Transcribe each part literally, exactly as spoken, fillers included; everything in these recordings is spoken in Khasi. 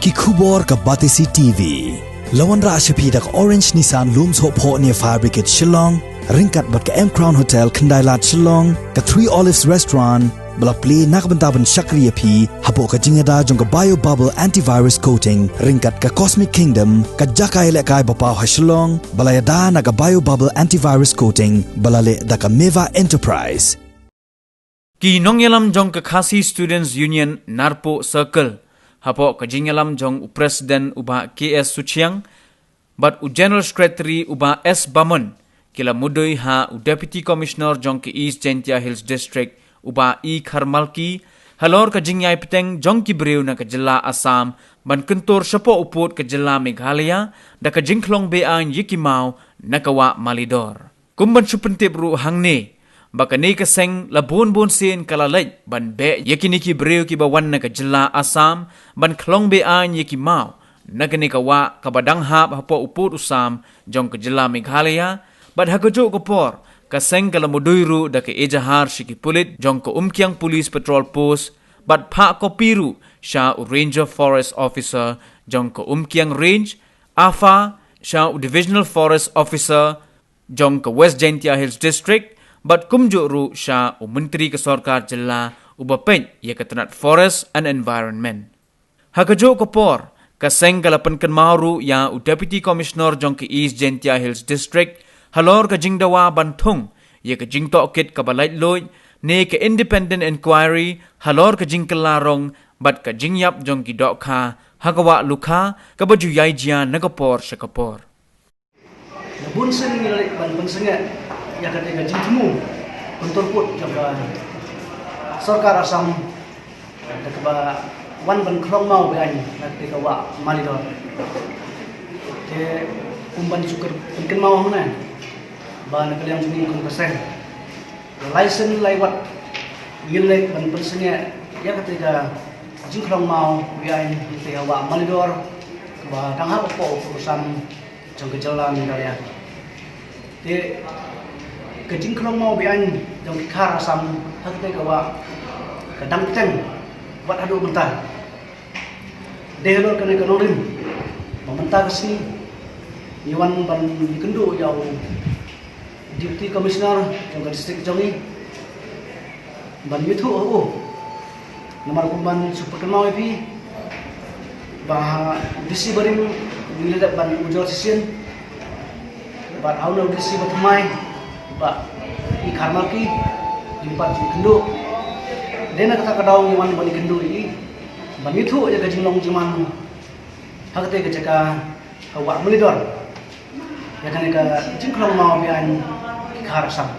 Ki khubor ka Batesi T V. La wanrah sha phi da ka Orange Nissan Lum Sohphoh near Fire Brigade Shillong, ryngkat bad ka M Crown Hotel Khyndailad Shillong, ka Three Olives Restaurant, ba la plie na ka bynta ban shakri ïa phi hapoh ka jingïada jong ka Bio Bubble Antivirus Coating, ryngkat ka Cosmic Kingdom, ka jaka ïalehkai ba paw ha Shillong, ba la ïada na ka Bio Bubble Antivirus Coating, ba la leh da ka Meva Enterprise. Ki nongïalam jong ka Khasi Students Union Narpuh Circle, hapoh ka jingïalam jong u President u Bah K S Suchiang bad u General Secretary u Bah S Bamon, ki la mudui ha u Deputy Commissioner jong ka East Jaintia Hills District u Bah E Kharmalki, halor ka jingïai bteng jong ki briew na ka jylla Assam ban kyntur shapoh u pud ka jylla Meghalaya da ka jingkhlong be-aiñ ïa ki maw na ka wah Malidor. Kum ban shu pyntip ruh hangne, ba kane ka seng la bun bun sien ka la leit ban beh ïa kine ki briew kiba wan na ka jylla Assam ban khlong be-aiñ ïa ki maw na kane ka wah kaba dang hap hapoh u pud u sam jong ka jylla Meghalaya, bad ha kajuh ka por ka seng ka la mudui ruh da ka ejahar sha ki pulit jong ka Umkiang Police Patrol Post, bad phah kopi ruh sha u Ranger Forest Officer jong ka Umkiang Range, AFA, sha u Divisional Forest Officer jong ka West Jaintia Hills District, bad kumjuh ruh sha u Myntri ka Sorkar Jylla uba peit ïa ka tnat Forest and Environment. Ha kajuh ka por, ka seng ka la pynkynmaw ruh ïa u Deputy Commissioner jong ka East Jaintia Hills District halor ka jingdawa ban thung ïa ka jingtohkit kaba laitluid ne ka independent inquiry halor ka jingkylla rong bad ka jingïap jong ki dohkha ha ka wah Lukha kaba ju ïai jia na ka por sha ka por. La bun sien ngi la leit ban pynsangeh ïa kata ka jingthmu kyntur pud jong ka sorkar Assam da kaba wan ban khlong maw be-aiñ na kata ka wah Malidor. Te kum ban shu pynkynmaw hangne ba na ka liang jong ngi kum ka seng, lai sien lai wat ngi la leit ban pynsangeh ïa kata ka jingkhlong maw be-aiñ na kata ka wah Malidor kaba dang hap hapoh u pud u sam jong ka jylla Meghalaya. Te ka jingkhlong maw be-aiñ jong ki khar Assam ha kata ka wah ka dang bteng wat haduh mynta. Dei halor kane ka nongrim ba mynta ka sngi ngi wan ban ïakynduh ïa u Deputy Commissioner jong ka district jong ngi ban ïathuh ha u. Namar kum ban shu pynkynmaw ïa phi ba ha u D C barim ngi la dep ban ujor shisien, bad ha une u D C ba thymmai, Bah E Kharmalki, jingpynpaw jingkynduh. Dei na kata ka daw ngi wan ban ïakynduh ïa i ban ïathuh ïa ka jinglong jingman ha kata ka jaka ka wah Malidor ïa kane ka jingkhlong maw be-aiñ ki khar Assam.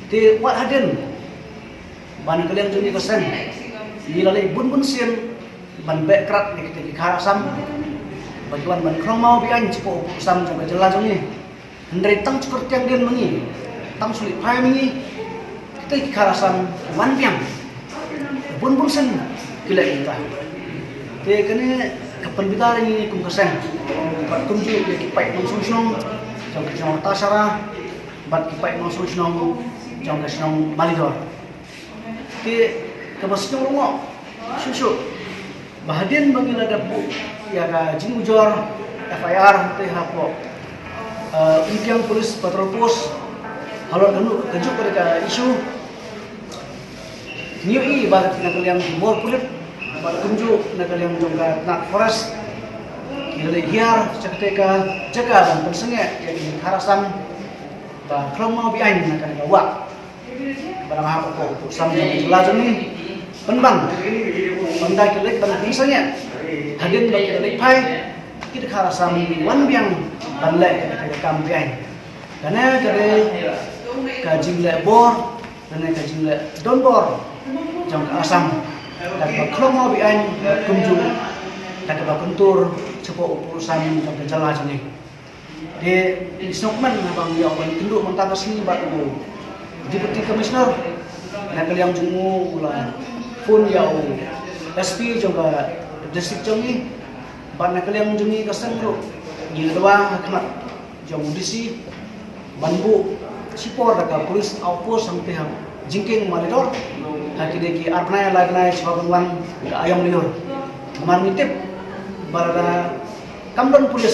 Te wat hadien ba na ka liang jong ngi ka seng ngi la leit bun bun sien ban beh krad ïa kita ki khar Assam ba ki wan ban khlong maw be-aiñ shapoh u pud u sam jong ka jylla jong ngi. Hynrei tang shu kyrtiang dien ma ngi, tang shu leit phai ma ngi, kita ki khar Assam ki wan biang. Bun bun sien ki leh kumta. Te kane ka pynbitar ïa ngi kum ka seng bad kumjuh ïa ki paid nongshong shnong jong ka shnong Tasara bad ki paid nongshong shnong jong ka shnong Malidor. Te kaba sngewlyngngoh shuh shuh ba hadien ba ngi la dep buh ïa ka jingujor F I R te hapoh, eh, Umkiang Police Patrol Post halor kano kajuh ka issue. Ngi ïohi ba na ka liang ki bor pulit bad kumjuh na ka liang jong ka tnat forest ki la leit hiar sha kata ka jaka ban pynsangeh ïa ki khar Assam ba khlong maw be-aiñ na kane ka wah ba dang hap hapoh u pud u sam jong ka jylla jong ngi. Pynban ynda ki leit ban pynsangeh, hadien ba ki leit phai, kita ki khar Assam ki wan biang ban leh kata ka kam be-aiñ. Kane ka dei ka jingleh bor, kane ka jingleh donbor jong ka Assam da kaba khlong maw be-aiñ, kumjuh da kaba kyntur shapoh u pud u sam jong ka jylla jong ngi. Te ngi sngewkmen haba ngi ïoh ban kynduh mynta ka sngi bad u Deputy Commissioner, na ka liang jong u u la phone ïa u S P jong ka district jong ngi, bad na ka liang jong ngi ka seng ruh ngi la dawa ha khmat jong u D C ban buh shipor da ka police outpost hangtei ha jingkieng Malidor ha kine ki ar bnai lai bnai shuwa ban wan ka aïom lyiur. Namar ngi tip Ba lada kam don pulit,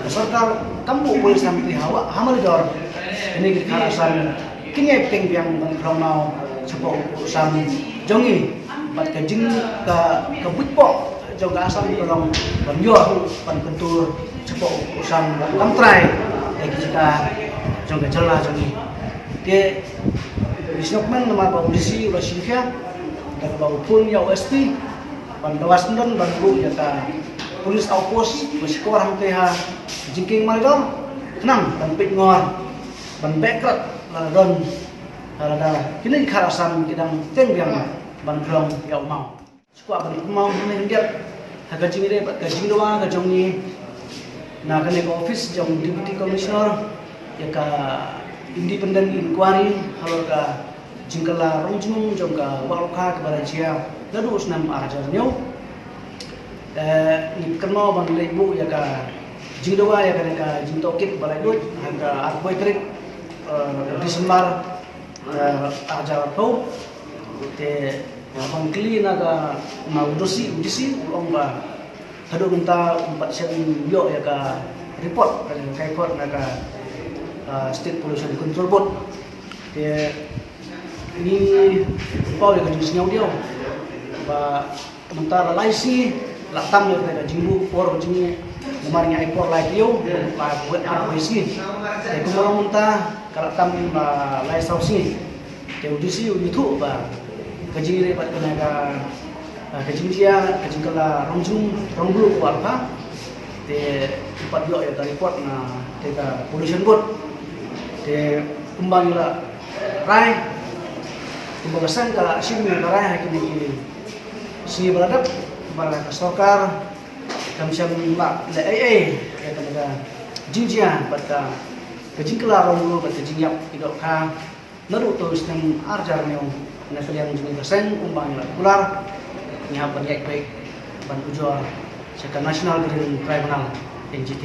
ka sorkar kam buh pulit hangtei ha wa-, ha Malidor, kine ki dkhar Assam kin ïai bteng biang ban pynlong maw shapoh u sam jong ngi. Bad ka jing ka, ka buit poh jong ka Assam ka long ban ïoh ban kyntur shapoh u sam, ban kam trai ïa ki jaka jong ka jylla jong ngi. Te ngi sngewkmen namar ba u D C u la shim khia da kaba u phone ïa u S P ban dawa syndon ban buh ïa ka police outpost ba shkor hangtei ha jingkieng Malidor, khnang ban peit ngor, ban beh krad lada don, lada kine ki dkhar Assam ki dang bteng biang ban pynlong ïa u maw. Shu kwah ban kynmaw hangne hynrei ha ka jingïadei bad ka jingdawa ka jong ngi na kane ka office jong Deputy Commissioner ïa ka independent inquiry halor ka jingkylla rong jnum jong ka Wah Lokha kaba la jia naduh u snem ar hajar hynñiew. Eh, ngi kynmaw ban leit buh ïa ka jingdawa ïa kane ka jingtohkit ba la duh ha ka arphew tarik, eh, December, eh, ar hajar arphew. Te ban kylli na ka, na u D C, u D C u ong ba haduh mynta um pat shym ïoh ïa ka report ka jong ka High Court na ka, ah, State Pollution Control Board. Te ngi paw ïa ka jingsngew diaw ba mynta la lai sngi la tam ïa ka jingbuh por ka jong ngi, namar ngi ai por lai taïew, la buh ar wei sngi. Te kumba long mynta ka la tam, ah, lai saw sngi. Te u D C u ïathuh ba ka jingïadei bad kane ka, ah, ka jingjia ka jingkylla rong jnum rong blue ka Wah Lokha, te u pat ïoh ïa ka report na te ka Pollution Board. Te kumba ngi la rai, kumba ka seng ka la shim ïa ka rai ha kine ki sngi ba la dep, ba la ka sorkar kam shym la leh ei ei ïa kane ka jingjia bad ka, ka jingkylla rong blue bad ka jingïap ki dohkha naduh u snem ar hajar hynñiew na ka liang jong ka seng. Kumba ngi la kular, ngi hap ban ïaid beit ban ujor sha ka National Green Tribunal, N G T.